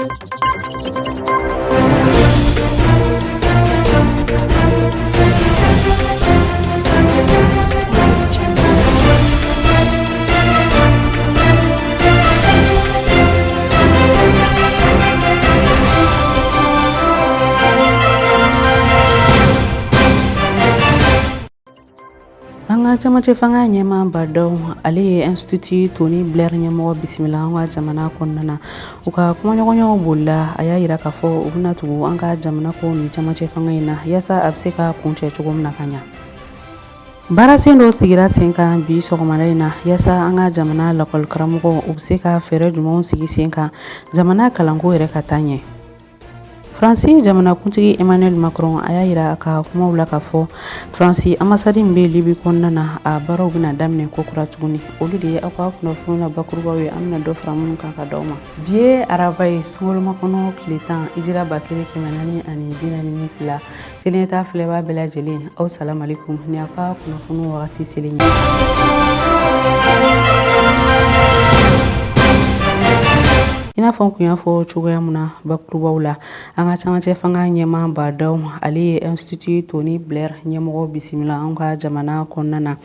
An ka camancɛ fanga ɲɛmaa Ba Ndaw, ale ye Institut Tony Blair ɲɛmɔgɔ bisimila an ka jamana kɔnɔna na. U ka kumaɲɔgɔnyaw bolila. A y'a yira k'a fɔ u bɛna tugu an ka jamana ko nin camancɛ fanga in na, yaasa a bɛ se ka kuncɛ cogo min na ka ɲa. Baarasen dɔ sigira sen kan bi sɔgɔmada in na, yaasa an ka jamana lakɔlikaramɔgɔw, u bɛ se ka fɛɛrɛ jumɛnw sigi sen kan jamana kalanko yɛrɛ ka taa ɲɛ. Faransi jamanakuntigi Emmanuel Macron, a y'a yira a ka kumaw la k'a fɔ Faransi ambassade min bɛ Libi kɔnɔna na, a baaraw bɛna daminɛ kokura tuguni. Olu de ye aw ka kunnafoni na bakurubaw ye, an bɛna dɔ fara minnu kan ka d'aw ma. Bi ye araba ye, sunkalomakɔnɔ tile 10, hijira 1442. Tele ɲɛta filɛbaa bɛɛ lajɛlen, aw salamalekum. Ni aw ka kunnafoni wagati selen ye. I n'a fɔ n kun y'a fɔ cogoya min na bakurubaw la, an ka camancɛ fanga ɲɛmaa Ba Ndaw, ale ye Institut Tony Blair ɲɛmɔgɔ bisimila an ka jamana kɔnɔna na,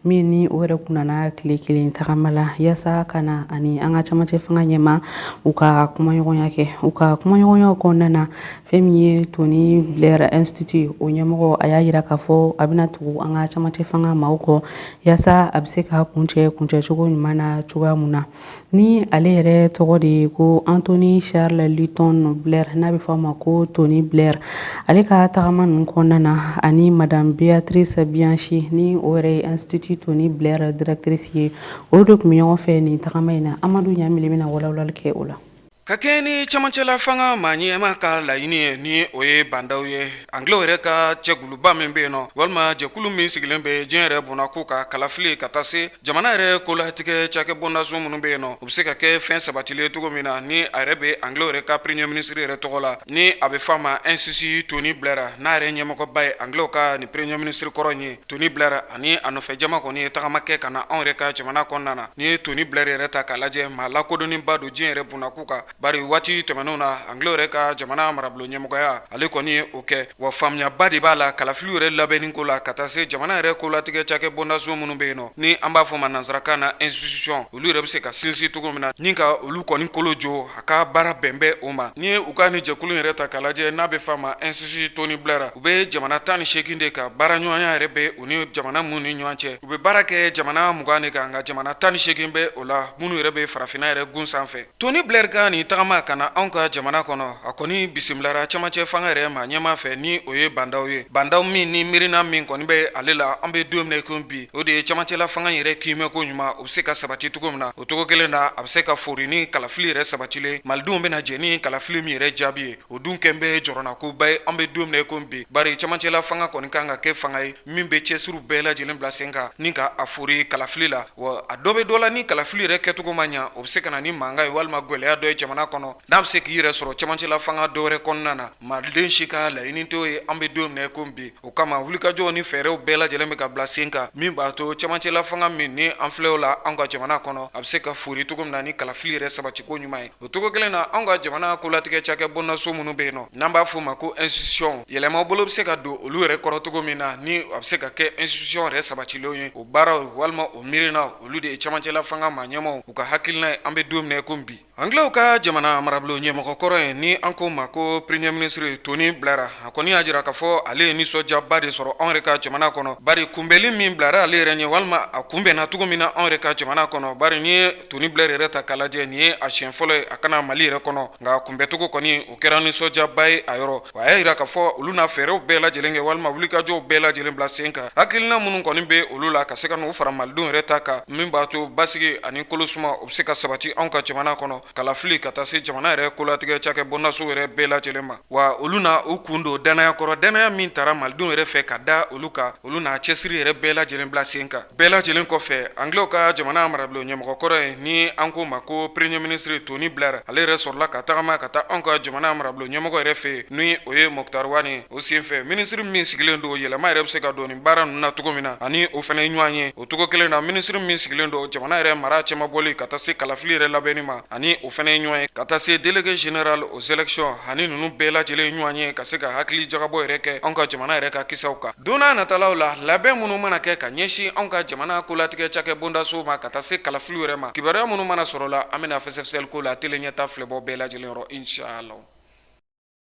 min ni o yɛrɛ kun nana tile kelen tagama la, yaasa ka na ani an ka camancɛ fanga ɲɛmaa u ka kumaɲɔgɔnya kɛ. U ka kumaɲɔgɔnyaw kɔnɔna na, fɛn min ye Tony Blair Institut o ɲɛmɔgɔ, a y'a yira k'a fɔ a bɛna tugu an ka camancɛ fanga maaw kɔ, yaasa a bɛ se ka kuncɛ kuncɛcogo ɲuman na cogoya mun na. Ni ale yɛrɛ tɔgɔ de ye ko Anthony Charles Lytton Blair, n'a bɛ fɔ a ma ko Tony Blair. Ale ka tagama ninnu kɔnɔna na, ani Madame Beatrice Bianchi, ni o yɛrɛ ye Institut Tony Blair directrice ye, olu de tun bɛ ɲɔgɔn fɛ nin tagama in na. Amadu Ɲamile bɛna walawalali kɛ o la. Ka kɛɲɛ ni camancɛla fanga maa ɲɛmaa ka laɲini ye, ni o ye Ba Ndaw ye, Angilɛw yɛrɛ ka cɛkuluba min bɛ yen nɔ, walima jɛkulu min sigilen bɛ diɲɛ yɛrɛ bɔnna ka kalafili ka taa se jamana yɛrɛ kolatigɛ cakɛ bondaso minnu bɛ yen nɔ, u bɛ se ka kɛ fɛn sabatilen cogo min na, ni a yɛrɛ bɛ Angilɛw yɛrɛ ka premier ministre yɛrɛ tɔgɔ la, ni a bɛ f'a ma Institut Tony Blair, n'a yɛrɛ ɲɛmɔgɔba ye Angilɛw ka ni premier ministre kɔrɔ in ye Tony Blair, ani a nɔfɛ jama kɔni ye tagama kɛ ka na anw yɛrɛ ka jamana kɔnɔna na. N'i ye Tony Blair yɛrɛ ta k'a lajɛ, maa lakodɔnnenba don diɲɛ yɛrɛ bunakun kan, bari waati tɛmɛnenw na, Angilɛw yɛrɛ ka jamana marabolo ɲɛmɔgɔya, ale kɔni ye o kɛ. Wa faamuyaba de b'a la kalafiliw yɛrɛ labɛnni ko la, ka taa se jamana yɛrɛ kolatigɛ cakɛ bondaso minnu bɛ yen nɔ, ni an b'a fɔ ma nansarakan na institution, olu yɛrɛ bɛ se ka sinsin cogo min na, ni ka olu kɔni kolo jo, a ka baara bɛn bɛ o ma. N'i ye u ka ni jɛkulu yɛrɛ ta k'a lajɛ, n'a bɛ f'a ma Institut Tony Blair, u bɛ jamana 18 de ka baara ɲɔgɔnya yɛrɛ bɛ u ni jamana minnu ni ɲɔgɔn cɛ. U bɛ baara kɛ jamana 20 de kan, nka jamana 18 bɛ o la minnu yɛrɛ bɛ farafinna yɛrɛ gun sanfɛ. Tony Blair ka nin tagama ka na anw ka jamana kɔnɔ, a kɔni bisimilara camancɛ fanga yɛrɛ maa ɲɛmaa fɛ, ni o ye Ba Ndaw ye. Ba Ndaw min ni miirina min kɔni bɛ ale la, an bɛ don min na i ko bi, o de ye camancɛla fanga yɛrɛ kiimɛko ɲuman, o bɛ se ka sabati cogo min na. O cogo kelen na, a bɛ se ka fori ni kalafili yɛrɛ sabatilen, malidenw bɛna jɛ ni kalafili min yɛrɛ jaabi ye, o dun kɛn bɛ jɔrɔnakoba ye an bɛ don min na i ko bi, bari camancɛla fanga kɔni kan ka kɛ fanga ye min bɛ cɛsiriw bɛɛ lajɛlen bila sen kan ni ka a fori kalafili la. Wa a dɔ bɛ dɔ la, ni kalafili yɛrɛ kɛcogo ma ɲa, o bɛ se ka na ni mankan ye walima gɛlɛya dɔ ye jamana kɔnɔ, n'a bɛ se k'i yɛrɛ sɔrɔ camancɛla fanga dɔ wɛrɛ kɔnɔna na. Maliden si ka laɲini t'o ye an bɛ don min na i ko bi. O kama, wulikajɔw ni fɛɛrɛw bɛɛ lajɛlen bɛ ka bila sen kan min b'a to camancɛla fanga min ni an filɛ o la an ka jamana kɔnɔ, a bɛ se ka fori cogo min na ni kalafili yɛrɛ sabatiko ɲuman ye. O cogo kelen na, anw ka jamana kolatigɛ cakɛ bondaso minnu bɛ yen nɔ, n'an b'a f'o ma ko institution, yɛlɛma bolo bɛ se ka don olu yɛrɛ kɔrɔ cogo min na, ni a bɛ se ka kɛ institution yɛrɛ sabatilenw ye. O baaraw walima o miirina, olu de ye camancɛla fanga maa ɲɛmaaw u ka hakilina ye an bɛ don min na i ko bi. Angilɛw ka jamana marabolo ɲɛmɔgɔ kɔrɔ in, ni an ko ma ko premier ministre Tony Blair, a kɔni y'a jira k'a fɔ ale ye nisɔndiyaba de sɔrɔ anw yɛrɛ ka jamana kɔnɔ, bari kunbɛnli min bilara ale yɛrɛ ɲɛ, walima a kunbɛnna cogo min na anw yɛrɛ ka jamana kɔnɔ. Bari n'i ye Tony Blair yɛrɛ ta k'a lajɛ, nin ye a siɲɛ fɔlɔ ye a ka na Mali yɛrɛ kɔnɔ, nka kunbɛncogo kɔni, o kɛra nisɔndiyaba ye a yɔrɔ. Wa a y'a jira k'a fɔ olu na fɛɛrɛw bɛɛ lajɛlen kɛ walima wulikajɔw bɛɛ lajɛlen bila sen kan, hakilina minnu kɔni bɛ olu la, ka se ka n'u fara malidenw yɛrɛ ta kan, min b'a to basigi ani kolosuma, o bɛ se ka sabati anw ka jamana kɔnɔ, kalafili ka taa se jamana yɛrɛ kolatigɛ cakɛ bondaso yɛrɛ bɛɛ lajɛlen ma. Wa olu na u kun don dannaya kɔrɔ, dannaya min tara malidenw yɛrɛ fɛ ka da olu kan, olu n'a cɛsiri yɛrɛ bɛɛ lajɛlen bila sen kan. Bɛɛ lajɛlen kɔfɛ, Angilɛw ka jamana marabolo ɲɛmɔgɔ kɔrɔ in, ni an ko ma ko premier ministre Tony Blair, ale yɛrɛ sɔrɔla ka tagama ka taa anw ka jamana marabolo ɲɛmɔgɔ yɛrɛ fɛ yen, ni o ye Moctar Ouane ye. O senfɛ, minisiri min sigilen don yɛlɛma yɛrɛ bɛ se ka don nin baara ninnu na cogo min na, ani o fana ye ɲɔgɔn ye. O cogo kelen na, minisiri min sigilen don jamana yɛrɛ mara cɛmabɔli ka taa se kalafili yɛrɛ labɛnni ma, ani o fana ye ɲɔgɔn ɲɔgɔn ye ka taa se délégué général aux élections ani ninnu bɛɛ lajɛlen ɲɔgɔn ye ka se ka hakili jagabɔ yɛrɛ kɛ anw ka jamana yɛrɛ ka kisaw kan. Don n'a natalaw la, labɛn minnu mana kɛ ka ɲɛsin anw ka jamana kolatigɛ cakɛ bondaso ma ka taa se kalafiliw yɛrɛ ma, kibaruya minnu mana sɔrɔ la, an bɛna fɛsɛfɛsɛli ko la tele ɲɛta filɛbɔ bɛɛ lajɛlen yɔrɔ, inshallah.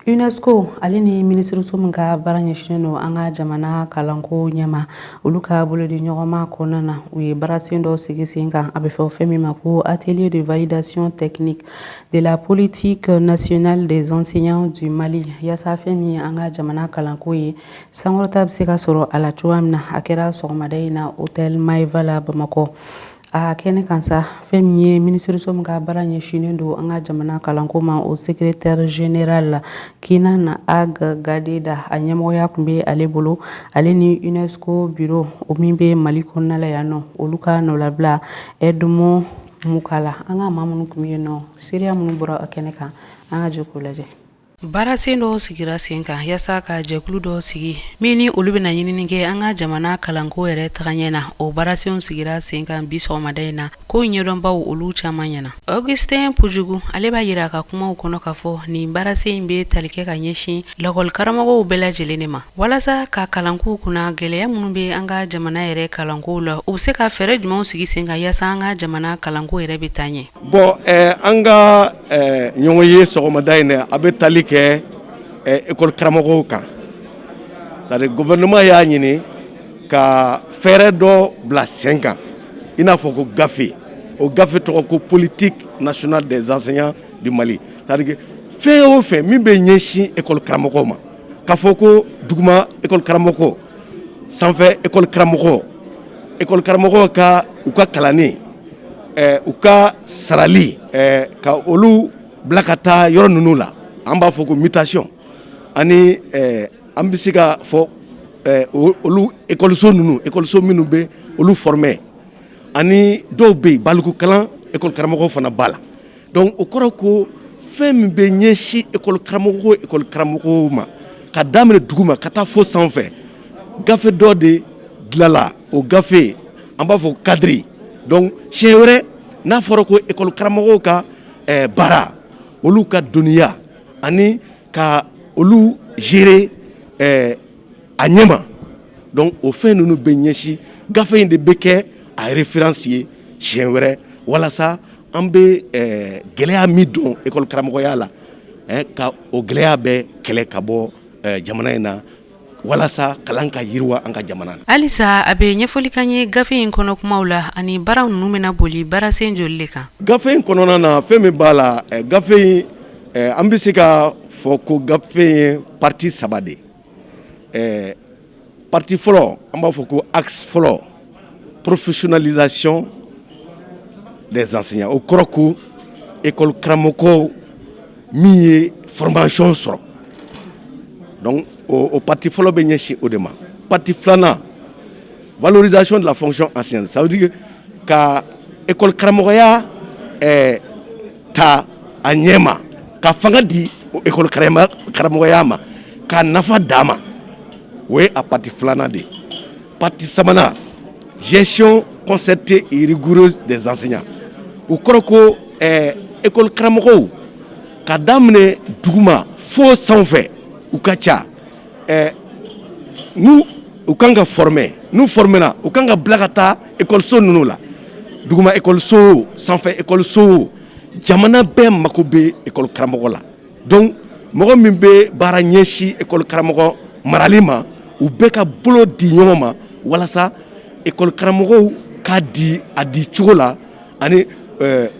UNESCO ale ni minisiriso min ka baara ɲɛsinnen don an ka jamana kalanko ɲɛma, olu ka bolodi ɲɔgɔnma kɔnɔna na, u ye baarasen dɔ sigi sen kan, a bɛ fɔ fɛn min ma ko atelier de validation technique de la politique nationale des enseignants du Mali, yaasa fɛn min ye an ka jamana kalanko ye, sankɔrɔta bɛ se ka sɔrɔ a la cogoya min na. A kɛra sɔgɔmada in na hôtel Maeva la Bamakɔ. A kɛnɛ kan sa, fɛn min ye minisiriso min ka baara ɲɛsinnen don an ka jamana kalanko ma, o secrétaire général Kinan Ag Gadeda, a ɲɛmɔgɔya tun bɛ ale bolo, ale ni UNESCO bureau o min bɛ Mali kɔnɔna la yan nɔ, olu ka nɔlabila Edmond Mukala. An ka maa minnu tun bɛ yen nɔ, seereya minnu bɔra a kɛnɛ kan, an ka jɛ k'o lajɛ. Baarasen dɔ sigira sen kan yaasa ka jɛkulu dɔ sigi min ni olu bɛna ɲinini kɛ an ka jamana kalanko yɛrɛ tagaɲɛ na. O baarasenw sigira sen kan bi sɔgɔmada in na ko ɲɛdɔnbaw olu caman ɲɛna. Augustin Pujugu, ale b'a yira a ka kumaw kɔnɔ k'a fɔ nin baarasen in bɛ tali kɛ ka ɲɛsin lakɔli karamɔgɔw bɛɛ lajɛlen de ma, walasa ka kalankow kunna gɛlɛya minnu bɛ an ka jamana yɛrɛ kalankow la, u bɛ se ka fɛɛrɛ jumɛnw sigi sen kan yaasa an ka jamana kalanko yɛrɛ bɛ taa ɲɛ. Bon, an ka ɲɔgɔn ye sɔgɔmada in a bɛ tali kɛ école karamɔgɔw kan. C'est gouvernement y'a ɲini ka fɛɛrɛ dɔ bila sen kan, i n'a fɔ ko gafe, o gafe tɔgɔ ko politique nationale des enseignants du Mali. C'est fɛn o fɛn min bɛ ɲɛsin école karamɔgɔw ma, k'a fɔ ko duguma école karamɔgɔ, sanfɛ école karamɔgɔ, école karamɔgɔ ka u ka kalanni, u ka sarali, ka olu bila ka taa yɔrɔ ninnu la, an b'a fɔ ko mutation, ani an bɛ se ka fɔ olu ekɔliso ninnu, ekɔliso minnu bɛ olu former, ani dɔw bɛ yen balikukalan école karamɔgɔ fana b'a la. Donc o kɔrɔ ko fɛn min bɛ ɲɛsin école karamɔgɔ, école karamɔgɔw ma, ka daminɛ dugu ma ka taa fo sanfɛ, gafe dɔ de dilanla. O gafe, an b'a fɔ cadre. Donc siɲɛ wɛrɛ n'a fɔra ko école karamɔgɔw ka baara, olu ka dɔnniya ani ka olu gérer a ɲɛma, donc o fɛn ninnu bɛ ɲɛsin gafe in de bɛ kɛ a référence ye siɲɛ wɛrɛ, walasa an bɛ gɛlɛya min don école karamɔgɔya la, ka o gɛlɛya bɛɛ kɛlɛ ka bɔ jamana in na, walasa kalan ka yiriwa an ka jamana na. Halisa a bɛ ɲɛfɔli kan ye gafe in kɔnɔ kumaw la, ani baara ninnu bɛna boli baarasen joli de kan? Gafe in kɔnɔna na, fɛn min b'a la, gafe in, an bɛ se ka fɔ ko gafe ye partie saba de. Partie fɔlɔ, an b'a fɔ ko axe fɔlɔ, professionnalisation des enseignants. O kɔrɔ ko école karamɔgɔ min ye formation sɔrɔ. Donc o partie fɔlɔ bɛ ɲɛsin o de ma. Partie filanan, valorisation de la fonction enseignante. Ça veut dire ka école karamɔgɔya ta a ɲɛ ma, ka fanga di o école karamɔgɔya ma, ka nafa d'a ma. O ye a partie filanan de ye. Partie sabanan, gestion concertée et rigoureuse des enseignants. O kɔrɔ ko école karamɔgɔw, ka daminɛ duguma fo sanfɛ, u ka ca, n'u u kan ka former, n'u formera, u kan ka bila ka taa ekɔliso ninnu la, duguma ekɔliso, sanfɛ ekɔliso. Jamana bɛɛ mako bɛ ekɔli karamɔgɔ la. Donc mɔgɔ min bɛ baara ɲɛsin ekɔli karamɔgɔ marali ma, u bɛɛ ka bolo di ɲɔgɔn ma walasa ekɔli karamɔgɔw ka di a di cogo la, ani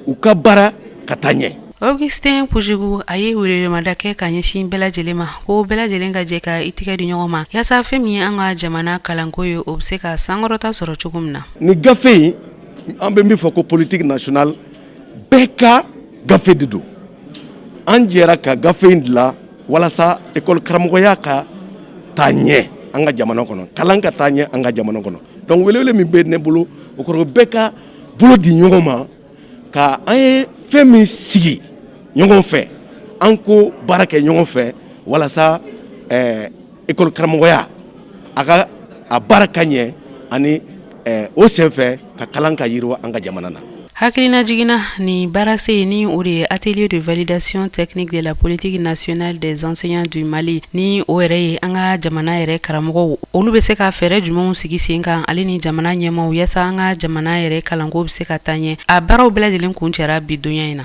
u ka baara ka taa ɲɛ. Augustin Pujugu, a ye welelemada kɛ ka ɲɛsin bɛɛ lajɛlen ma ko bɛɛ lajɛlen ka jɛ ka i tigɛ di ɲɔgɔn ma, yaasa fɛn min ye an ka jamana kalanko ye, o bɛ se ka sankɔrɔta sɔrɔ cogo min na. Ni gafe in, an bɛ min fɔ ko politique nationale, bɛɛ ka gafe de don. An jɛra ka gafe in dilan walasa ekɔli karamɔgɔya ka taa ɲɛ an ka jamana kɔnɔ, kalan ka taa ɲɛ an ka jamana kɔnɔ. Donc welewele min bɛ ne bolo, o kɔrɔ bɛɛ ka bolo di ɲɔgɔn ma ka an ye fɛn min sigi ɲɔgɔn fɛ, an ko baara kɛ ɲɔgɔn fɛ walasa ekɔli karamɔgɔya a ka a baara ka ɲɛ, ani o senfɛ ka kalan ka yiriwa an ka jamana na. Hakilinajigin na nin baarasen ni o de ye atelier de validation technique de la politique nationale des enseignants du Mali ni o yɛrɛ ye an ka jamana yɛrɛ karamɔgɔw olu bɛ se ka fɛɛrɛ jumɛnw sigi sen kan ale ni jamana ɲɛmaaw yaasa an ka jamana yɛrɛ kalanko bɛ se ka taa ɲɛ. A baaraw bɛɛ lajɛlen kuncɛra bi donya in na.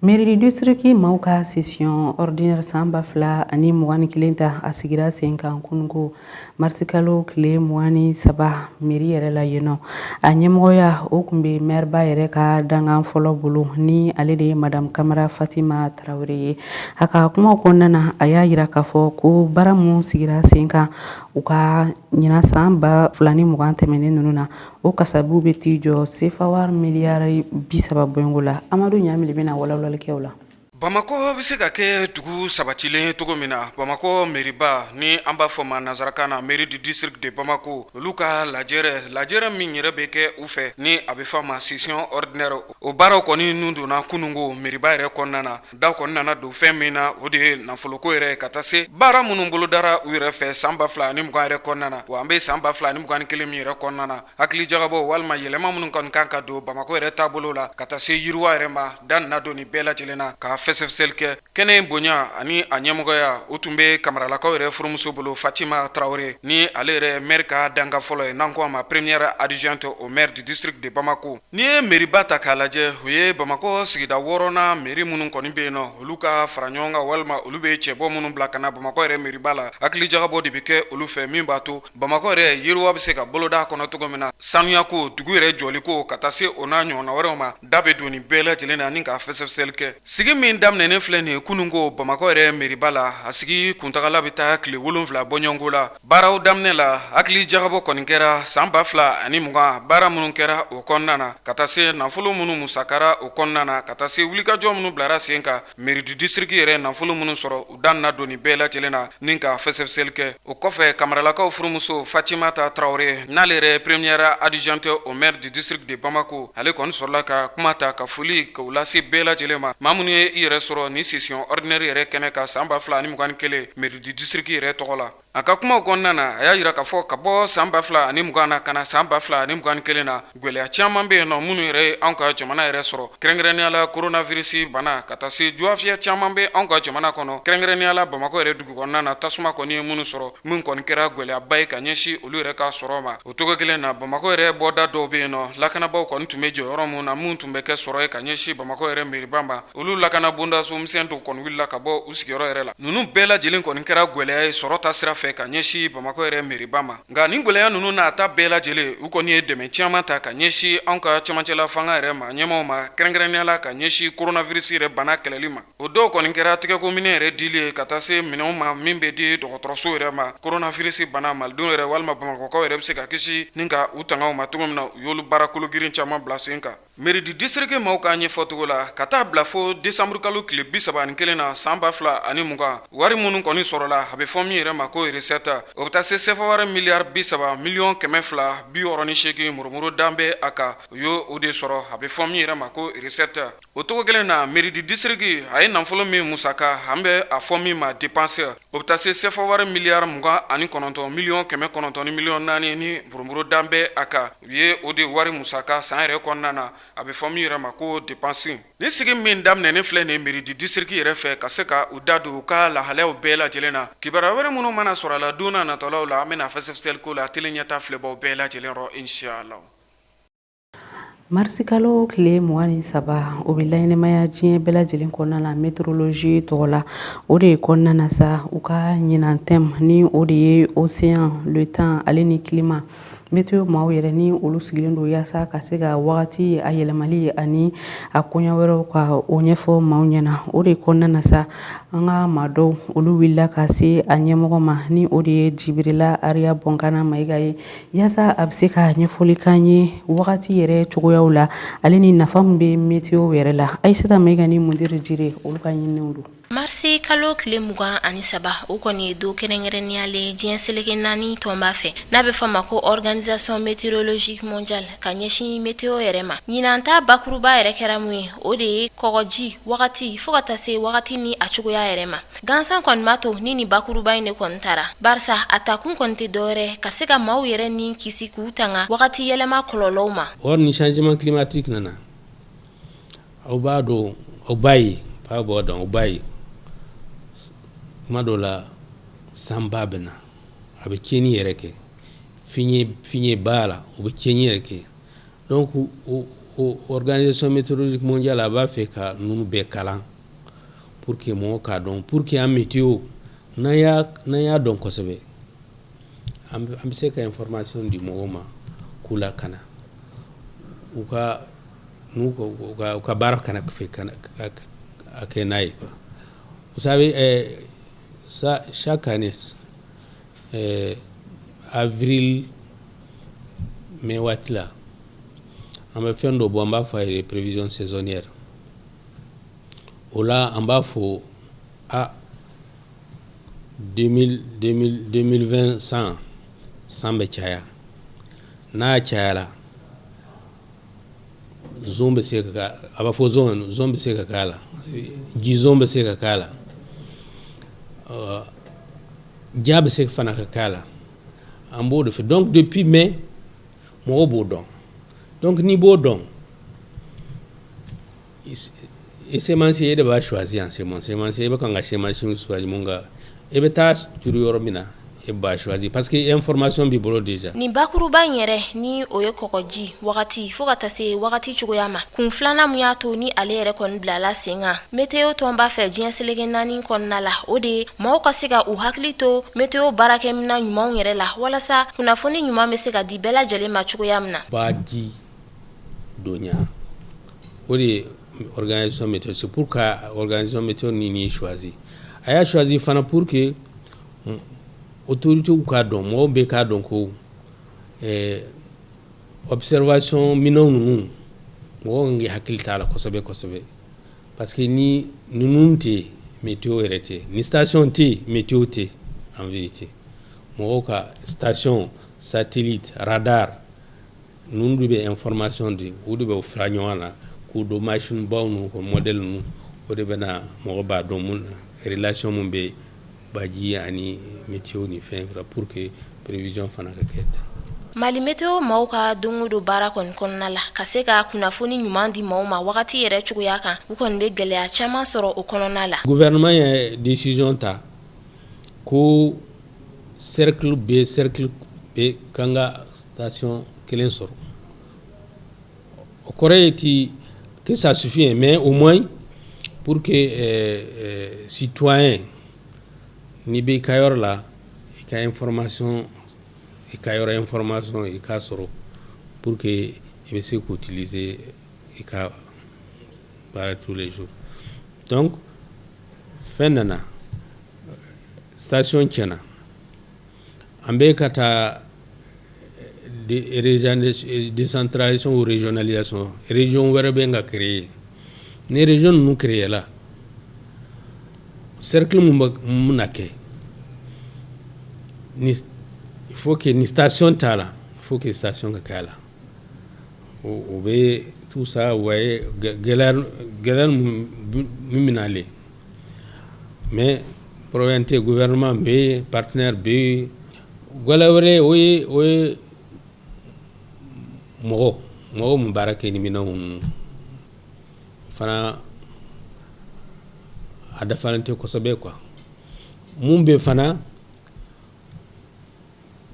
Mairie du district maaw ka session ordinaire san 2021 ta, a sigira sen kan kununko marisikalo tile 23 mairie yɛrɛ la yen nɔ. A ɲɛmɔgɔya o tun bɛ maireba yɛrɛ ka dankan fɔlɔ bolo, ni ale de ye Madame Kamara Fatima Tarawele ye. A ka kuma kɔnɔna na, a y'a jira k'a fɔ ko baara min sigira sen kan u ka ɲinan san 2020 tɛmɛnen ninnu na, o kasabiw bɛ t'i jɔ sefa wari miliyari 30 bɔɲɔgɔnko la. Amadu Ɲamili bɛna walawalali kɛ o la. Bamakɔ bɛ se ka kɛ dugu sabatilen cogo min na, Bamakɔ meriba ni an b'a fɔ ma nansarakan na mairie du district de Bamako, olu ka lajɛrɛ min yɛrɛ bɛ kɛ u fɛ ni a bɛ fɔ a ma session ordinaire, o baaraw kɔni nun donna kununko meriba yɛrɛ kɔnɔna na. Da kɔni nana don fɛn min na, o de ye nafoloko yɛrɛ, ka taa se baara minnu bolodara u yɛrɛ fɛ san 2020 yɛrɛ kɔnɔna na. Wa an bɛ san 2021 min yɛrɛ kɔnɔna na, hakili jagabɔ walima yɛlɛma minnu kɔni kan ka don Bamakɔ yɛrɛ taabolo la ka taa se yiriwa yɛrɛ ma, da nana don nin bɛɛ lajɛlen na ka fɛsɛfɛsɛli kɛ. Kɛnɛ in bonya ani a ɲɛmɔgɔya, o tun bɛ Kamaralakaw yɛrɛ furumuso bolo, Fatima Tarawele, ni ale yɛrɛ maire ka dankan fɔlɔ ye, n'an ko a ma première adjointe au maire du district de Bamako. N'i ye meriba ta k'a lajɛ, o ye Bamakɔ sigida wɔɔrɔnan mairie minnu kɔni bɛ yen nɔ, olu ka fara ɲɔgɔn kan walima olu bɛ cɛbɔ minnu bila ka na Bamakɔ yɛrɛ meriba la, hakili jagabɔ de bɛ kɛ olu fɛ min b'a to Bamakɔ yɛrɛ yiriwa bɛ se ka boloda a kɔnɔ cogo min na, sanuyako, dugu yɛrɛ jɔliko, ka taa se o n'a ɲɔgɔnna wɛrɛw ma. Da bɛ don nin bɛɛ lajɛlen na ni ka fɛsɛfɛsɛli kɛ. Sigi min daminɛnen filɛ nin ye kununko Bamakɔ yɛrɛ meriba la, a sigi kuntagala bɛ taa tile 7 bɔɲɔgɔnko la. Baaraw daminɛ la, hakili jagabɔ kɔni kɛra san 2020 baara minnu kɛra o kɔnɔna na, ka taa se nafolo minnu musakara o kɔnɔna na, ka taa se wulikajɔ minnu bilara sen kan, mairie du district yɛrɛ nafolo minnu sɔrɔ, u da nana don nin bɛɛ lajɛlen na ni ka fɛsɛfɛsɛli kɛ. O kɔfɛ, Kamaralakaw furumuso Fatimata Tarawele, n'ale yɛrɛ première adjointe au maire du district de Bamako, ale kɔni sɔrɔla ka kuma ta ka foli k'o lase bɛɛ lajɛlen ma, maa minnu ye i yɛrɛ sɔrɔ ni session ordinaire yɛrɛ kɛnɛ kan san 2021 mairie du district yɛrɛ tɔgɔ la. A ka kumaw kɔnɔna na, a y'a jira k'a fɔ ka bɔ san 2020 na ka na san 2021 na, gwɛlɛya caman bɛ yen nɔ minnu yɛrɛ ye anw ka jamana yɛrɛ sɔrɔ, kɛrɛnkɛrɛnnenya la coronavirus bana, ka taa se juwafiyɛ caman bɛ anw ka jamana kɔnɔ, kɛrɛnkɛrɛnnenya la Bamakɔ yɛrɛ dugu kɔnɔna na, tasuma kɔni ye minnu sɔrɔ, min kɔni kɛra gwɛlɛyaba ye ka ɲɛsin olu yɛrɛ ka sɔrɔ ma. O cogo kelen na, Bamakɔ yɛrɛ bɔda dɔw bɛ yen nɔ, lakanabaaw kɔni tun bɛ jɔ yɔrɔ min na, minnu tun bɛ kɛ sɔrɔ ye ka ɲɛsin Bamakɔ yɛrɛ meriba ma, olu lakana bondaso misɛn dɔw kɔni wulila ka bɔ u sigiyɔrɔ yɛrɛ la. Ninnu bɛɛ lajɛlen kɔni kɛra gwɛlɛya ye sɔrɔ ta sira fɛ ka ɲɛsin Bamakɔ yɛrɛ meriba ma. Nka nin gwɛlɛya ninnu n'a ta bɛɛ lajɛlen, u kɔni ye dɛmɛ caman ta ka ɲɛsin anw ka cɛmancɛla fanga yɛrɛ ma ɲɛmaaw ma, kɛrɛnkɛrɛnnenya la ka ɲɛsin coronavirus yɛrɛ bana kɛlɛli ma. O dɔw kɔni kɛra tɛgɛkominɛ yɛrɛ dili ye ka taa se minɛnw ma min bɛ di dɔgɔtɔrɔso yɛrɛ ma, coronavirus bana malidenw yɛrɛ walima Bamakɔkaw yɛrɛ bɛ se ka kisi ni ka u tanga o ma cogo min na. U y'olu baara kologirin caman bila sen kan. Mairie du district maaw ka ɲɛfɔcogo la, ka taa bila fo desanburukalo tile 31 na san 2020, wari minnu kɔni sɔrɔla, a bɛ fɔ min yɛrɛ ma ko recette, o bɛ taa se sefa wari miliyari 30 miliyɔn 268 murumuru dan bɛ a kan. U y'o o de sɔrɔ, a bɛ fɔ min yɛrɛ ma ko recette. O cogo kelen na, mairie du district a ye nafolo min musaka, an bɛ a fɔ min ma dépense, o bɛ taa se sefa wari miliyari 29 miliyɔn 900 ni miliyɔn 4 ni murumuru dan bɛ a kan. U ye o de wari musaka san yɛrɛ kɔnɔna na, a bɛ fɔ min yɛrɛ ma ko dépense. Ni sigi min daminɛnen filɛ nin mairie du district yɛrɛ fɛ ka se ka u da don u ka lahalayaw bɛɛ lajɛlen na, kibaruya wɛrɛ minnu mana sɔrɔ a la don n'a nataw la, an bɛna fɛsɛfɛsɛli ko la télé ɲɛta filɛbaw bɛɛ lajɛlen rɔ, inshallah. Marisikalo tile 23, o bɛ laɲɛnamaya diɲɛ bɛɛ lajɛlen kɔnɔna na météorologie tɔgɔ la. O de kɔnɔna na sa, u ka ɲinan thème ni o de ye océan, le temps ale ni climat. Météo maaw yɛrɛ ni olu sigilen don yaasa ka se ka wagati a yɛlɛmali ani a koɲɛ wɛrɛw ka o ɲɛfɔ maaw ɲɛna. O de kɔnɔna na sa, an ka maa dɔw olu wulila ka se a ɲɛmɔgɔ ma, ni o de ye Jibirila Ariya Bɔnkana Mayiga ye, yaasa a bɛ se ka ɲɛfɔli k'an ye wagati yɛrɛ cogoyaw la ale ni nafa min bɛ météo yɛrɛ la. Ayisata Mayiga ni Mundiri Jire, olu ka ɲininiw don. Marisi Marisi kalo tile 23, o kɔni ye don kɛrɛnkɛrɛnnenya diɲɛ seleke naani tɔnba fɛ, n'a bɛ fɔ ma ko Organisation météorologique mondiale, ka ɲɛsin météo yɛrɛ ma. Ɲinan ta bakuruba yɛrɛ kɛra mun ye? O de ye kɔgɔji wagati fo ka taa se wagati ni a cogoya yɛrɛ ma. Gansan kɔni ma to ni nin bakuruba in de kɔni tara, barisa a takun kɔni tɛ dɔwɛrɛ ka se ka maaw yɛrɛ ni kisi k'u tanga wagati yɛlɛma kɔlɔlɔw ma. Or ni changement climatique nana, aw b'a dɔn, aw b'a ye, aw b'a dɔn, aw b'a ye, kuma dɔ la sanba bɛ na, a bɛ tiɲɛni yɛrɛ kɛ, fiɲɛ b'a la, o bɛ tiɲɛni yɛrɛ kɛ. Donc o Organisation météorologique mondiale, a b'a fɛ ka ninnu bɛɛ kalan pour que mɔgɔw k'a dɔn, pour que an météo, n'an y'a dɔn kosɛbɛ, an bɛ se ka information di mɔgɔw ma k'u lakana, u ka n'u u ka baara kana fɛ ka kɛ n'a ye quoi. Vous savez, ça, chaque année, avril mai waati la, an bɛ fɛn dɔ bɔ, an b'a fɔ a ye prévision saisonnière. O la, an b'a fɔ a 2020 san bɛ caya. N'a cayara, zon bɛ se ka, a b'a fɔ zon bɛ se ka k'a la, jizon bɛ se ka k'a la, ja bɛ se fana ka k'a la. An b'o de fɛ. Donc depuis mai, mɔgɔw b'o dɔn. Donc n'i b'o dɔn, i semencier, e de b'a choisir en semence. Semencier, i bɛ kan ka semence choisir mun kan, i bɛ taa turu yɔrɔ min na, e b'a choisir parce que information b'i bolo déjà. Nin bakuruba in yɛrɛ ni o ye kɔgɔji wagati fo ka taa se wagati cogoya ma, kun filanan mun y'a to ni ale yɛrɛ kɔni bilala sen kan météo tɔnba fɛ diɲɛ seleke naani kɔnɔna la, o de ye maaw ka se ka u hakili to météo baarakɛminɛn ɲumanw yɛrɛ la, walasa kunnafoni ɲuman bɛ se ka di bɛɛ lajɛlen ma cogoya min na. Baji donya, o de ye organisation météo. C'est pour que organisation météo ni choisi, a y'a choisi fana pour que autorités k'a dɔn, mɔgɔw bɛɛ k'a dɔn ko observation minɛnw ninnu, mɔgɔw kan k'i hakili t'a la kosɛbɛ kosɛbɛ, parce que ni ninnu tɛ yen, météo yɛrɛ tɛ yen. Ni station tɛ yen, météo tɛ yen. En vérité, mɔgɔw ka station satellite, radar ninnu de bɛ information di, o de bɛ fara ɲɔgɔn na k'u don machine baw ninnu kɔnɔ, modèle ninnu, o de bɛ na mɔgɔ b'a dɔn mun relation mun bɛ baji ani météo ni fɛn pour que prévision fana ka kɛ tan. Mali météo maaw ka don o don baara kɔni kɔnɔna la, ka se ka kunnafoni ɲuman di maaw ma wagati yɛrɛ cogoya kan, u kɔni bɛ gɛlɛya caman sɔrɔ o kɔnɔna la. Gouvernement ye décision ta ko cercle bɛ, cercle bɛ kan ka station kelen sɔrɔ. O kɔrɔ ye ti que ça suffit, mais au moins pour que citoyen n'i bɛ i ka yɔrɔ la, i ka information, i ka yɔrɔ information i k'a sɔrɔ, pour que i bɛ se k'u utiliser i ka baara tous les jours. Donc fɛn nana, station tiɲɛna, an bɛ ka taa décentralisation ou régionalisation, région wɛrɛ bɛ ka créer. Ni région ninnu créer la, cercle mun bɛ mun na kɛ ni, il faut que ni station t'a la, il faut que station ka kɛ a la. O bɛ tout ça, vous voyez, gɛlɛya gɛlɛya min bɛ nalen, mais problème tɛ, gouvernement bɛ yen, partenaire bɛ yen. Gɛlɛya wɛrɛ, o ye mɔgɔ mun baara kɛ ni minɛnw ninnu fana, a dafalen tɛ kosɛbɛ quoi. Mun bɛ fana,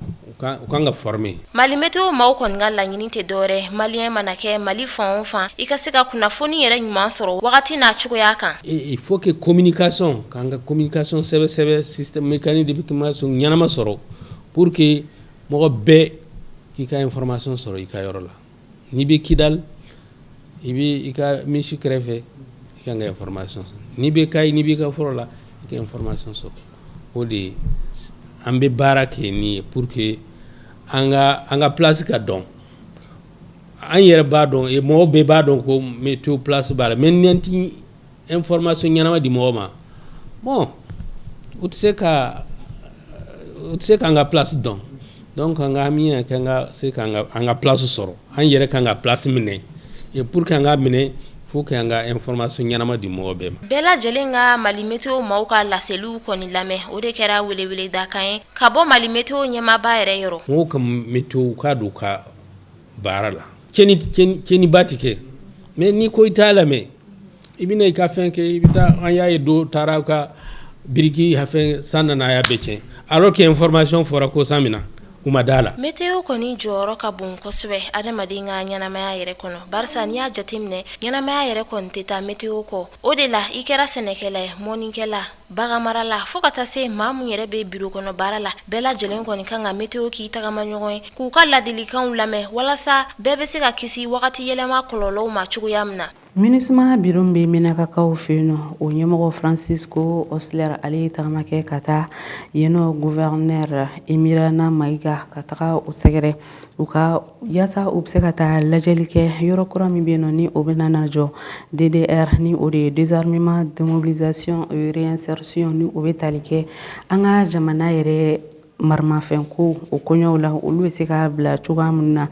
u kan ka former. Mali météo maaw kɔni ka laɲini tɛ dɔwɛrɛ, malien mana kɛ Mali fan o fan, i ka se ka kunnafoni yɛrɛ ɲuman sɔrɔ wagati n'a cogoya kan. Il faut que communication k'an ka communication sɛbɛ sɛbɛ, système mécanique de communication ɲɛnama sɔrɔ pour que mɔgɔ bɛɛ k'i ka information sɔrɔ i ka yɔrɔ la. N'i bɛ Kidal, i bɛ i ka misi kɛrɛfɛ, i kan ka information sɔrɔ. N'i bɛ Kayi, n'i b'i ka foro la, i ka information sɔrɔ. O de an bɛ baara kɛ ni ye pour que an ka place ka dɔn. An yɛrɛ b'a dɔn, mɔgɔw bɛɛ b'a dɔn ko météo place b'a la, mais ni ti information ɲɛnama di mɔgɔ ma. Bon, u tɛ se k'an ka place dɔn. Donc an ka hami ye k'an ka se k'an ka an ka place sɔrɔ, an yɛrɛ k'an ka place minɛ. Et pour que an ka minɛ, faut que an ka information ɲɛnama di mɔgɔ bɛɛ ma. Bɛɛ lajɛlen ka Mali Météo maaw ka laseliw kɔni lamɛn, o de kɛra weleweledakan ye ka bɔ Mali Météo ɲɛmaaba yɛrɛ yɔrɔ. Mɔgɔw ka météo k'a don ka baara la, tiɲɛniba tɛ kɛ. Mais n'i ko i t'a lamɛn, i bɛna i ka fɛn kɛ, i bɛ taa, an y'a ye dɔ taara ka biriki fɛn, san nana, a y'a bɛɛ tiɲɛ, alors que information fɔra ko san bɛna, u ma da la. Météo kɔni jɔyɔrɔ ka bon kosɛbɛ adamaden ka ɲɛnamaya yɛrɛ kɔnɔ, barisa n'i y'a jateminɛ, ɲɛnamaya yɛrɛ kɔni tɛ taa météo kɔ. O de la, i kɛra sɛnɛkɛla ye, mɔnikɛla, baganmarala, fo ka taa se maa min yɛrɛ bɛ biro kɔnɔ baara la, bɛɛ lajɛlen kɔni kan ka météo k'i tagama ɲɔgɔn ye, k'u ka ladilikanw lamɛn, walasa bɛɛ bɛ se ka kisi wagati yɛlɛma kɔlɔlɔw ma cogoya min na. MINUSMA biro bɛ Menakakaw fɛ yen nɔ, o ɲɛmɔgɔ Francisco Osler, ale ye tagama kɛ ka taa yen nɔ gouverneur Emirana Mayiga, ka taga o sɛgɛrɛ u ka yaasa u bɛ se ka taa lajɛli kɛ yɔrɔ kura min bɛ yen nɔ, ni o bɛna na jɔ DDR, ni o de ye désarmement, démobilisation et réinsertion, ni o bɛ tali kɛ an ka jamana yɛrɛ maramafɛn ko o koɲɛw la, olu bɛ se ka bila cogoya min na.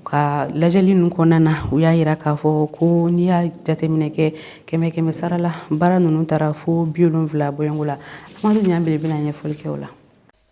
Ka lajɛli ninnu kɔnɔna na, u y'a yira k'a fɔ ko n'i y'a jateminɛ kɛ kɛmɛ kɛmɛ sara la, baara ninnu taara fo 70 bɔɲɔgɔnko la. Amadu Ɲanbele bɛna ɲɛfɔli kɛ o la.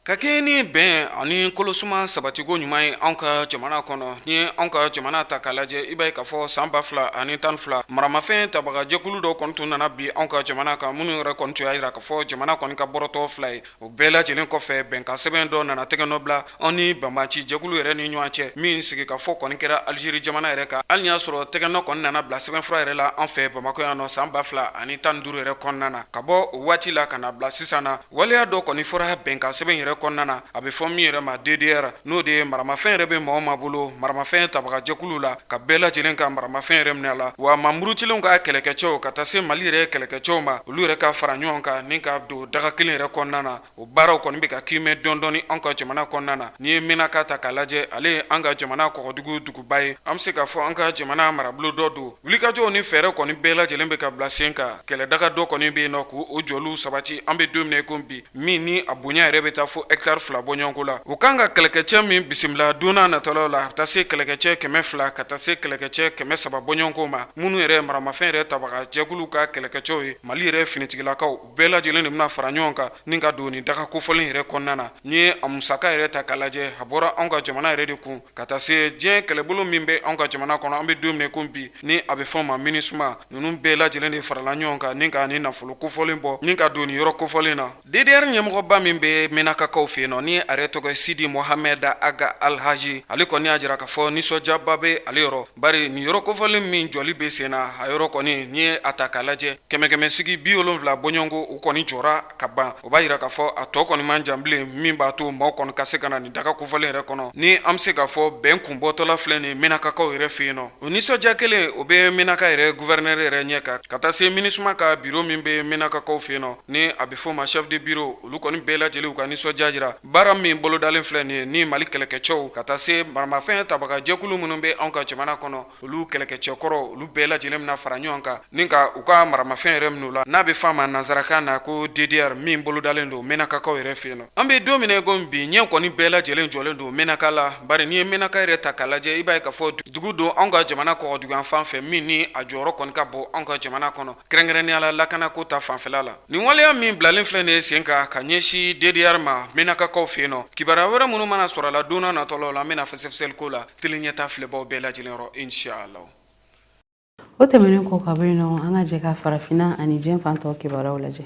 Ka kɛ ni bɛn ani kolosuma sabatiko ɲuman ye anw ka jamana kɔnɔ, ni ye anw ka jamana ta k'a lajɛ, i b'a ye k'a fɔ san 2012, maramafɛn tabagajɛkulu dɔw kɔni tun nana bi anw ka jamana kan, minnu yɛrɛ kɔni tun y'a jira k'a fɔ jamana kɔni ka bɔrɔtɔ fila ye. O bɛɛ lajɛlen kɔfɛ, bɛnkan sɛbɛn dɔ nana tɛgɛ nɔ bila an ni banbanci jɛkulu yɛrɛ ni ɲɔgɔn cɛ, min sigikafɔ kɔni kɛra Alizeri jamana yɛrɛ kan. Hali y'a sɔrɔ tɛgɛ nɔ kɔni nana bila sɛbɛnfura yɛrɛ la an fɛ Bamakɔ yan nɔ san 2015 yɛrɛ kɔnɔna na. Ka bɔ o waati la ka na bila sisan na, waleya dɔ kɔni fɔra bɛnkan sɛbɛn yɛrɛ kɔnɔna na, a bɛ fɔ min yɛrɛ ma DDR, n'o de ye maramafɛn yɛrɛ bɛ mɔgɔ ma bolo maramafɛn tabagajɛkulu la, ka bɛɛ lajɛlen ka maramafɛn yɛrɛ minɛ a la, wa maa murutilenw ka kɛlɛkɛcɛw ka taa se Mali yɛrɛ kɛlɛkɛcɛw ma, olu yɛrɛ ka fara ɲɔgɔn kan ni ka don daga kelen yɛrɛ kɔnɔna na. O baaraw kɔni bɛ ka kiimɛ dɔɔni an ka jamana kɔnɔna na. N'i ye Menaka ta k'a lajɛ, ale ye an ka jamana kɔgɔdugu duguba ye, an bɛ se k'a fɔ an ka jamana marabolo dɔ don. Wulikajɔw ni fɛɛrɛ kɔni bɛɛ lajɛlen bɛ ka bila sen kan. Kɛlɛdaga dɔ kɔni bɛ yen nɔ k'o jɔliw sabati an bɛ don min na i ko bi, min ni a bonya yɛrɛ bɛ taa fo hectare 2 bɔɲɔgɔnko la. U kan ka kɛlɛkɛcɛ min bisimila don n'a nataw la, a bɛ taa se kɛlɛkɛcɛ 200 ka taa se kɛlɛkɛcɛ 300 bɔɲɔgɔnko ma, minnu yɛrɛ maramafɛn yɛrɛ tabaga jɛkulu ka kɛlɛkɛcɛw ye. Mali yɛrɛ finitigilakaw bɛɛ lajɛlen de bɛna fara ɲɔgɔn kan ni ka don nin daga kofɔlen yɛrɛ kɔnɔna na. N'i ye a musaka yɛrɛ ta k'a lajɛ, a bɔra anw ka jamana yɛrɛ de kun, ka taa se diɲɛ kɛlɛbolo min bɛ anw ka jamana kɔnɔ an bɛ don min ko bi, ni a bɛ fɔ ma MINUSMA. Ninnu bɛɛ lajɛlen de farala ɲɔgɔn kan ni ka nin nafolo kofɔlen bɔ ni ka don nin yɔrɔ kofɔlen na. DDR ɲɛmɔgɔba min bɛ Menakakaw fɛ yen nɔ, ni a yɛrɛ tɔgɔ ye Sidi Mohamed Aga Alhaji, ale kɔni y'a jira k'a fɔ nisɔndiyaba bɛ ale yɔrɔ, bari nin yɔrɔ kofɔlen min jɔli bɛ sen na, a yɔrɔ kɔni, n'i ye a ta k'a lajɛ, kɛmɛ kɛmɛ sigi 70 bɔɲɔgɔnko, u kɔni jɔra ka ban. O b'a jira k'a fɔ a tɔ kɔni man jan bilen, min b'a to maaw kɔni ka se ka na nin daga kofɔlen yɛrɛ kɔnɔ, ni an bɛ se k'a fɔ bɛn kun bɔtɔla filɛ nin Menakakaw yɛrɛ fɛ yen nɔ. O nisɔndiya kelen o bɛ Menaka yɛrɛ gouverneur yɛrɛ ɲɛ kan, ka taa se MINUSMA ka bureau min bɛ Menakakaw fɛ yen nɔ, ni a bɛ fɔ ma chef de bureau, olu kɔni bɛɛ lajɛlen u ka nisɔndiya jira baara min bolodalen filɛ nin ye, ni Mali kɛlɛkɛcɛw ka taa se maramafɛn tabagajɛkulu minnu bɛ anw ka jamana kɔnɔ, olu kɛlɛkɛcɛkɔrɔ, olu bɛɛ lajɛlen bɛna fara ɲɔgɔn kan ni ka u ka maramafɛn yɛrɛ minɛ u la, n'a bɛ f'a ma nansarakan na ko DDR, min bolodalen don Menakakaw yɛrɛ fɛ yen nɔ. An bɛ don min na ko bi, ɲɛ kɔni bɛɛ lajɛlen jɔlen don Menaka la, bari n'i ye Menaka yɛrɛ ta k'a lajɛ, i b'a ye k'a fɔ dugu don anw ka jamana kɔgɔdugu fan fɛ, min ni a jɔyɔrɔ kɔni ka bon anw ka jamana kɔnɔ, kɛrɛnkɛrɛnnenya la lakanako ta fanfɛla la. Nin waleya min bilalen filɛ nin ye sen kan ka ɲɛsin DDR ma Menakakaw fɛ yen nɔ, kibaruya wɛrɛ minnu mana sɔrɔ a la don n'a nataw la, an bɛna fɛsɛfɛsɛli k'o la tele ɲɛta filɛbaw bɛɛ lajɛlen yɔrɔ, inshallah. O tɛmɛnen kɔ ka bɔ yen nɔ, an ka jɛ ka farafinna ani diɲɛ fan tɔw kibaruyaw lajɛ.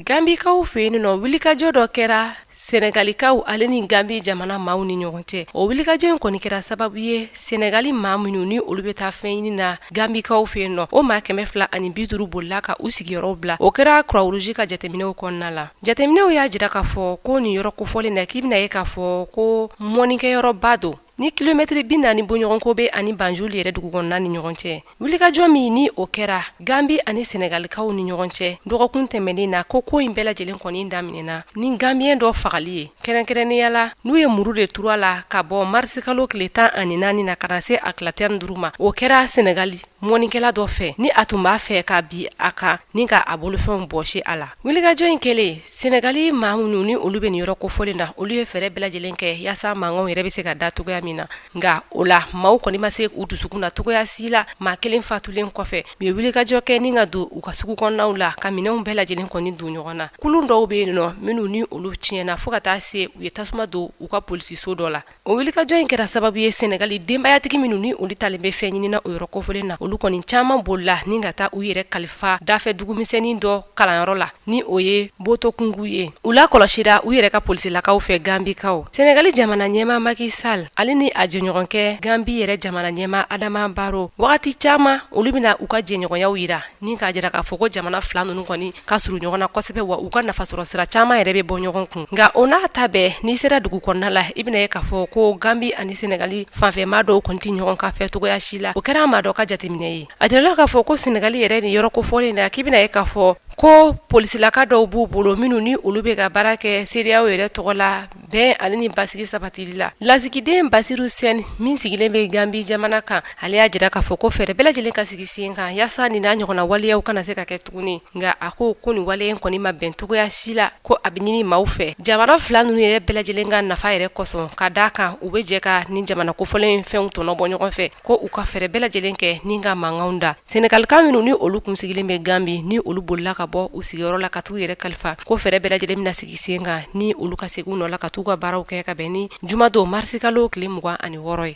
Gambikaw fɛ yen nɔ, wulikajɔ dɔ kɛra Sɛnɛgalikaw ale ni Gambi jamana maaw ni ɲɔgɔn cɛ. O wulikajɔ in kɔni kɛra sababu ye Sɛnɛgali maa minnu ni olu bɛ taa fɛn ɲini na Gambikaw fɛ yen nɔ, o maa 250 bolila ka u sigiyɔrɔw bila. O kɛra Croix-Rouge ka jateminɛw kɔnɔna la. Jateminɛw y'a jira k'a fɔ ko nin yɔrɔ kofɔlen na, k'i bɛna ye k'a fɔ ko mɔnikɛyɔrɔba don ni kilomɛtiri 40 bɔɲɔgɔnko bɛ ani Banjul yɛrɛ dugu kɔnɔna ni ɲɔgɔn cɛ. Wulikajɔ min ni o kɛra Gambi ani Sɛnɛgalikaw ni ɲɔgɔn cɛ dɔgɔkun tɛmɛnen na, ko ko in bɛɛ lajɛlen kɔni daminɛna ni Gambien dɔ fagali ye, kɛrɛnkɛrɛnnenya la n'u ye muru de turu a la ka bɔ marisikalo tile 14 na ka na se a tile 15 ma. O kɛra Sɛnɛgali. mɔnikɛla dɔ fɛ ni a tun b'a fɛ ka bin a kan ni ka a bolofɛnw bɔsi a la. Wulikajɔ in kɛlen, Senegali maa minnu ni olu bɛ nin yɔrɔ kofɔlen na, olu ye fɛɛrɛ bɛɛ lajɛlen kɛ yaasa mankanw yɛrɛ bɛ se ka da cogoya min na. Nka o la, maaw kɔni ma se u dusukun na cogoya si la. Maa kelen fatulen kɔfɛ, u ye wulikajɔ kɛ ni ka don u ka sugu kɔnɔnaw la ka minɛnw bɛɛ lajɛlen kɔni don ɲɔgɔn na. Kulun dɔw bɛ yen nɔ minnu ni olu tiɲɛna fo ka taa se u ye tasuma don u ka polisiso dɔ la. O wulikajɔ in kɛra sababu ye Senegali denbayatigi minnu ni olu talen bɛ fɛn ɲini na o yɔrɔ kofɔlen na, olu kɔni caman bolila ni ka taa u yɛrɛ kalifa dafɛ dugumisɛnnin dɔ kalanyɔrɔ la ni o ye Botokungu ye. U lakɔlɔsira u yɛrɛ ka polisilakaw fɛ Gambikaw. Senegali jamana ɲɛmaa Macky Sall ale ni a jɛɲɔgɔnkɛ Gambi yɛrɛ jamana ɲɛmaa Adama Barrow, wagati caman olu bɛna u ka jɛɲɔgɔnyaw jira ni k'a jira k'a fɔ ko jamana fila ninnu kɔni ka surun ɲɔgɔn na kosɛbɛ, wa u ka nafasɔrɔ sira caman yɛrɛ bɛ bɔ ɲɔgɔn kun. Nka o n'a ta bɛɛ, n'i sera dugu kɔnɔna la, i bɛna ye k'a fɔ ko Gambi ani Senegali fanfɛmaa dɔw kɔni tɛ ɲɔgɔn kan fɛ cogoya si la. O kɛra maa dɔ ka jateminɛ ye. A jirala k'a fɔ ko Senegali yɛrɛ nin yɔrɔ kofɔlen na, k'i bɛna ye k'a fɔ ko polisilaka dɔw b'u bolo minnu ni olu bɛ ka baara kɛ CEDEAO yɛrɛ tɔgɔ la bɛn ale ni basigi sabatili la. Lasigiden Basiru Sɛn min sigilen bɛ Gambi jamana kan, ale y'a jira k'a fɔ ko fɛɛrɛ bɛɛ lajɛlen ka sigi sen kan yaasa nin n'a ɲɔgɔnna waleyaw kana se ka kɛ tuguni. Nka a ko ko nin wale in kɔni ma bɛn cogoya si la, ko a bɛ ɲini maaw fɛ jamana fila ninnu yɛrɛ bɛɛ lajɛlen ka nafa yɛrɛ kosɔn, ka d'a kan u bɛ jɛ ka nin jamana kofɔlen fɛnw tɔnɔ bɔ ɲɔgɔn fɛ, ko u ka fɛɛrɛ bɛɛ lajɛlen kɛ ni ka mankanw da. Senegalika minnu ni olu kun sigilen bɛ Gambi, ni olu bolila ka bɔ u sigiyɔrɔ la ka t'u yɛrɛ kalifa, ko fɛɛrɛ bɛɛ lajɛlen bɛna sigi sen kan ni olu ka segin u nɔ la ka t'u ka baaraw kɛ ka bɛn ni jumadon marisikalo tile 26 ye.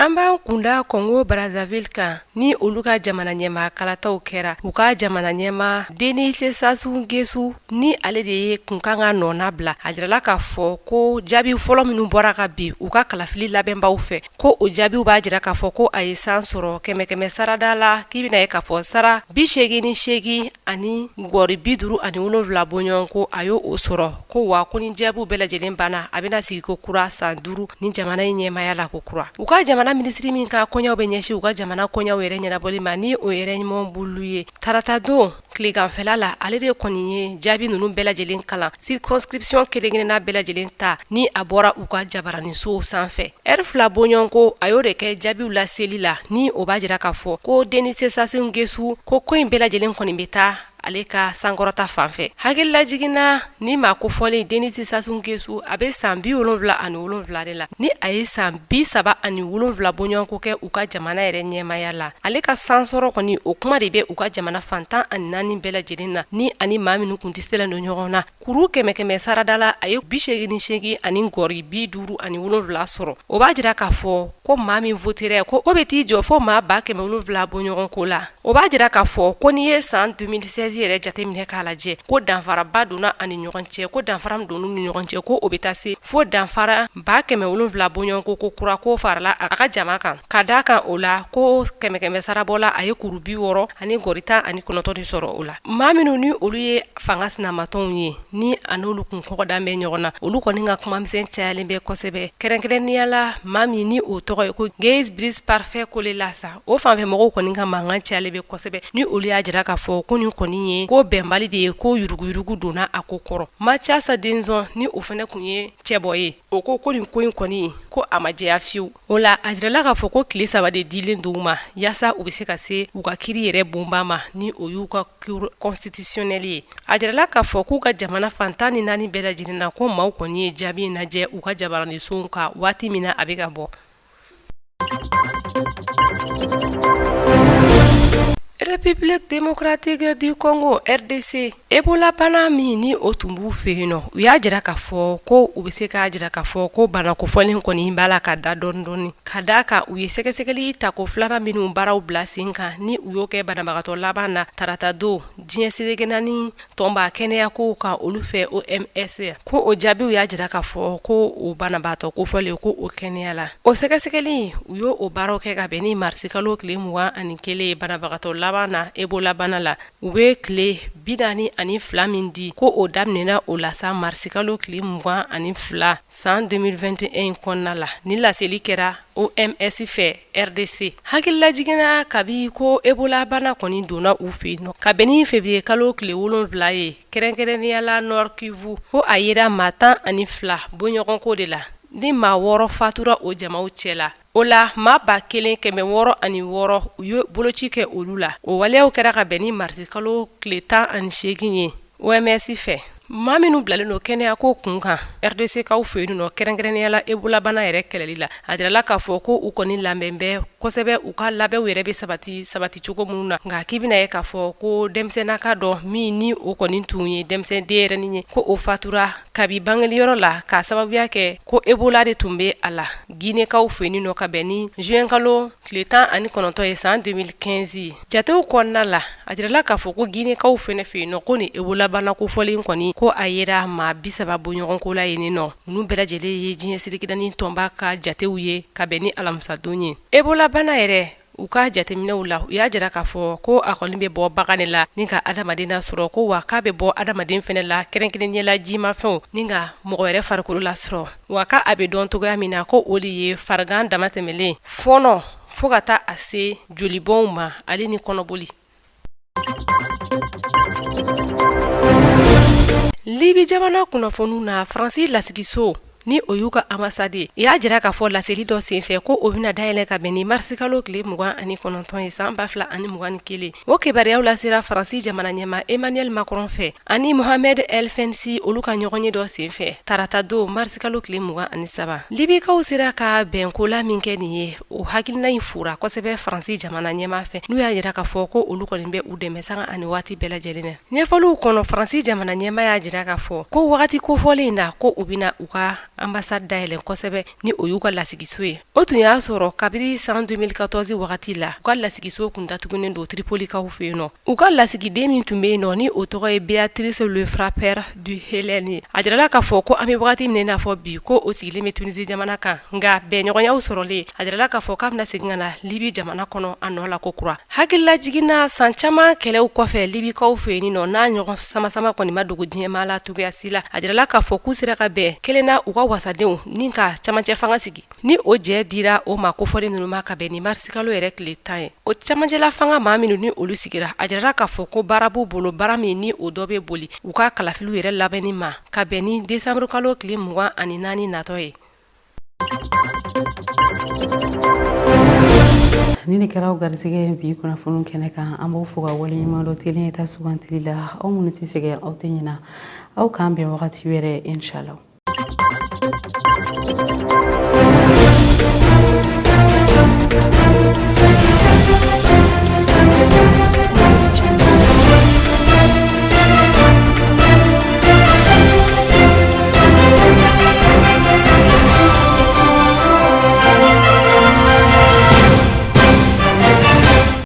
An b'an kunda Congo Brazzaville kan ni olu ka jamana ɲɛmaa kalataw kɛra. U ka jamana ɲɛmaa Denis Sassou Nguesso ni ale de ye kun kan ka nɔna bila, a jirala k'a fɔ ko jaabi fɔlɔ minnu bɔra ka bin u ka kalafili labɛnbaw fɛ, ko o jaabiw b'a jira k'a fɔ ko a ye san sɔrɔ kɛmɛ kɛmɛ sarada la, k'i bɛna ye k'a fɔ sara 88 ani gɔri 57 bɔɲɔgɔn ko a y'o sɔrɔ, ko wa ko ni jaabiw bɛɛ lajɛlen banna, a bɛna sigi ko kura san 5 ni jamana in ɲɛmaaya la ko kura. U ka jamana minisiri min ka koɲɛw bɛ ɲɛsin u ka jamana koɲɛw yɛrɛ ɲɛnabɔli ma, ni o ye Raymond Mboulou ye, taratadon tileganfɛla la, ale de kɔni ye jaabi ninnu bɛɛ lajɛlen kalan circonscription kelen-kelenna bɛɛ lajɛlen ta ni a bɔra u ka jabaraninsow sanfɛ. Ɛri 2 bɔɲɔgɔnko a y'o de kɛ jaabiw laseli la, ni o b'a jira k'a fɔ ko Denis Sassou Nguesso ko ko in bɛɛ lajɛlen kɔni bɛ taa ale ka sankɔrɔta fan fɛ. Hakililajigin na, ni maa kofɔlen Denis Sassou Nguesso, a bɛ san 77 de la, ni a ye san 37 bɔɲɔgɔnko kɛ u ka jamana yɛrɛ ɲɛmaaya la. Ale ka sansɔrɔ kɔni, o kuma de bɛ u ka jamana fan 14 bɛɛ lajɛlen na, ni ani maa minnu kun tɛ selen don ɲɔgɔn na. Kuru kɛmɛ kɛmɛ sarada la, a ye 88 ani gɔri 57 sɔrɔ. O b'a jira k'a fɔ ko maa min votera ko o bɛ t'i jɔ fo maa 700 bɔɲɔgɔnko la. O b'a jira k'a fɔ ko n'i ye san 2016 yɛrɛ jateminɛ k'a lajɛ, ko danfaraba donna a ni ɲɔgɔn cɛ, ko danfara min donn'u ni ɲɔgɔn cɛ, ko o bɛ taa se fo danfara 700 bɔɲɔgɔnko ko kura ko farala a ka jama kan, ka d'a kan o la ko kɛmɛ kɛmɛ sarabɔ la, a ye kuru 60 ani gɔri 19 de sɔrɔ o la. Maa minnu ni olu ye fanga sinamatɔnw ye, ni a n'olu kun kɔgɔdan bɛ ɲɔgɔn na, olu kɔni ka kumamisɛn cayalen bɛ kosɛbɛ, kɛrɛnkɛrɛnnenya la maa min ni o tɔgɔ ye ko Guy Brice Parfait Kolélas. O fanfɛ mɔgɔw kɔni ka mankan cayalen bɛ kosɛbɛ, ni olu y'a jira k'a fɔ ko nin kɔni ye ko bɛnbali de ye, ko yuruguyurugu donna a ko kɔrɔ. Mathias Denzon ni o fana kun ye cɛbɔ ye, o ko ko nin ko in kɔni ko a ma jɛya fiyewu. O la a jirala k'a fɔ ko tile 3 de dilen don u ma yaasa u bɛ se ka se u ka kiri yɛrɛ bonba ma, ni o y'u ka cour constitutionnelle ye. A jirala k'a fɔ k'u ka jamana fan 14 bɛɛ lajɛlen na, ko maaw kɔni ye jaabi in lajɛ u ka jabaraninsow kan waati min na a bɛ ka bɔ. République démocratique du Congo RDC, Ebola bana min ni o tun b'u fɛ yen nɔ, u y'a jira k'a fɔ ko u bɛ se k'a jira k'a fɔ ko bana kofɔlen kɔni b'a la ka da dɔɔni dɔɔni, ka d'a kan u ye sɛgɛsɛgɛli tako filanan minnu baaraw bila sen kan, ni u y'o kɛ banabagatɔ laban na tarata don diɲɛ seleke naani tɔnba kɛnɛya kow kan olu fɛ OMS, ko o jaabiw y'a jira k'a fɔ ko o banabaatɔ kofɔlen ko o kɛnɛya la. O sɛgɛsɛgɛli u y'o o baaraw kɛ ka bɛn ni marisikalo tile 21 ye banabagatɔ laban na Ebola bana la. U bɛ tile 42 min di, ko o daminɛna o la sa marisikalo tile 22 san 2021 in kɔnɔna la. Ni laseli kɛra OMS fɛ RDC. Hakililajigin na, kabi ko Ebola bana kɔni donna u fɛ yen nɔ ka bɛn ni février kalo tile 7 ye, kɛrɛnkɛrɛnnenya la Nord Kivu, ko a yera maa 12 bɔɲɔgɔnko de la. Ni maa 6 fatura o jamaw cɛ la, o la maa 1606 u ye boloci kɛ olu la. O waleyaw kɛra ka bɛn ni marisikalo tile 18 ye OMS fɛ. Maa minnu bilalen don kɛnɛyako kun kan RDC kaw fɛ yen nɔ, kɛrɛnkɛrɛnnenya la Ebola bana yɛrɛ kɛlɛli la, a jirala k'a fɔ ko u kɔni labɛn bɛ kosɛbɛ, u ka labɛnw yɛrɛ bɛ sabati sabati cogo minnu na. Nka k'i bɛna ye k'a fɔ ko denmisɛnnaka dɔ min ni o kɔni tun ye denmisɛn denyɛrɛnin ye, ko o fatura kabi bangeliyɔrɔ la k'a sababuya kɛ ko Ebola de tun bɛ a la Ginekaw fɛ yen nɔ ka bɛn ni juin kalo tile 19 ye san 2015. Jatew kɔnɔna la, a jirala k'a fɔ ko Ginekaw fana fɛ yen nɔ ko ni Ebola bana kofɔlen kɔni ko a yera maa 30 bɔɲɔgɔnko la yen nɔ. Ninnu bɛɛ lajɛlen ye diɲɛ seleke naani tɔnba ka jatew ye ka bɛn ni alamisadon ye. Ebola bana yɛrɛ U ka jateminɛw la, u y'a jira k'a fɔ ko a kɔni bɛ bɔ bagan de la ni ka adamaden lasɔrɔ, ko wa k'a bɛ bɔ adamaden fana la, kɛrɛnkɛrɛnnenya la jimafɛnw ni ka mɔgɔ wɛrɛ farikolo lasɔrɔ. Wa k'a bɛ dɔn cogoya min na, ko o de ye farigan damatɛmɛlen, fɔɔnɔ fo ka taa a se jolibɔnw ma ale ni kɔnɔboli. Libi jamana kunnafoniw na, Faransi lasigiso ni o y'u ka ambassade ye, y'a jira k'a fɔ laseli dɔ senfɛ ko o bɛna dayɛlɛ ka bɛn ni marisikalo tile 29 ye san 2021. O kibaruyaw lasera Faransi jamana ɲɛmaa Emmanuel Macron fɛ ani Mohamed El Fensi, olu ka ɲɔgɔnye dɔ senfɛ tarata don marisikalo tile 23. Libikaw sera ka bɛnko la min kɛ nin ye, o hakilina in fora kosɛbɛ Faransi jamana ɲɛmaa fɛ, n'u y'a jira k'a fɔ ko olu kɔni bɛ u dɛmɛ sanga ani waati bɛɛ lajɛlen na. Ɲɛfɔliw kɔnɔ, Faransi jamana ɲɛmaa y'a jira k'a fɔ ko wagati kofɔlen in na, ko u bɛna u ka ambassade dayɛlɛn kosɛbɛ, ni o y'u ka lasigiso ye. O tun y'a sɔrɔ kabini san 2014 wagati la, u ka lasigiso kun datugunen don Tripolikaw fɛ yen nɔ. U ka lasigiden min tun bɛ yen nɔ, ni o tɔgɔ ye Béatrice Lefrappeur du Hélène ye, a jirala k'a fɔ ko an bɛ wagati min na i n'a fɔ bi, ko o sigilen bɛ Tunisie jamana kan. Nka bɛnɲɔgɔnyaw sɔrɔlen, a jirala k'a fɔ k'a bɛna segin ka na Libi jamana kɔnɔ a nɔ la ko kura. Hakililajigin na, san caman kɛlɛw kɔfɛ Libikaw fɛ yen nɔ, n'a ɲɔgɔn samasama kɔni ma dogo diɲɛmaa la cogoya si la, a jirala k'a fɔ k'u sera ka bɛn kelen na u ka wasadenw ni ka camancɛ fanga sigi, ni o jɛ dira o ma kofɔlen ninnu ma ka bɛn ni marisikalo yɛrɛ tile 10 ye. O camancɛla fanga maa minnu ni olu sigira, a jirala k'a fɔ ko baara b'u bolo, baara min ni o dɔ bɛ boli u ka kalafiliw yɛrɛ labɛnni ma ka bɛn ni desanburukalo tile 24 natɔ ye. Nin de kɛra aw garisɛgɛ ye bi kunnafoni kɛnɛ kan. An b'aw fo ka waleɲuman dɔn teliya ta sugantili la. Aw minnu tɛ sɛgɛn, aw tɛ ɲina, aw k'an bɛn wagati wɛrɛ, inshallah.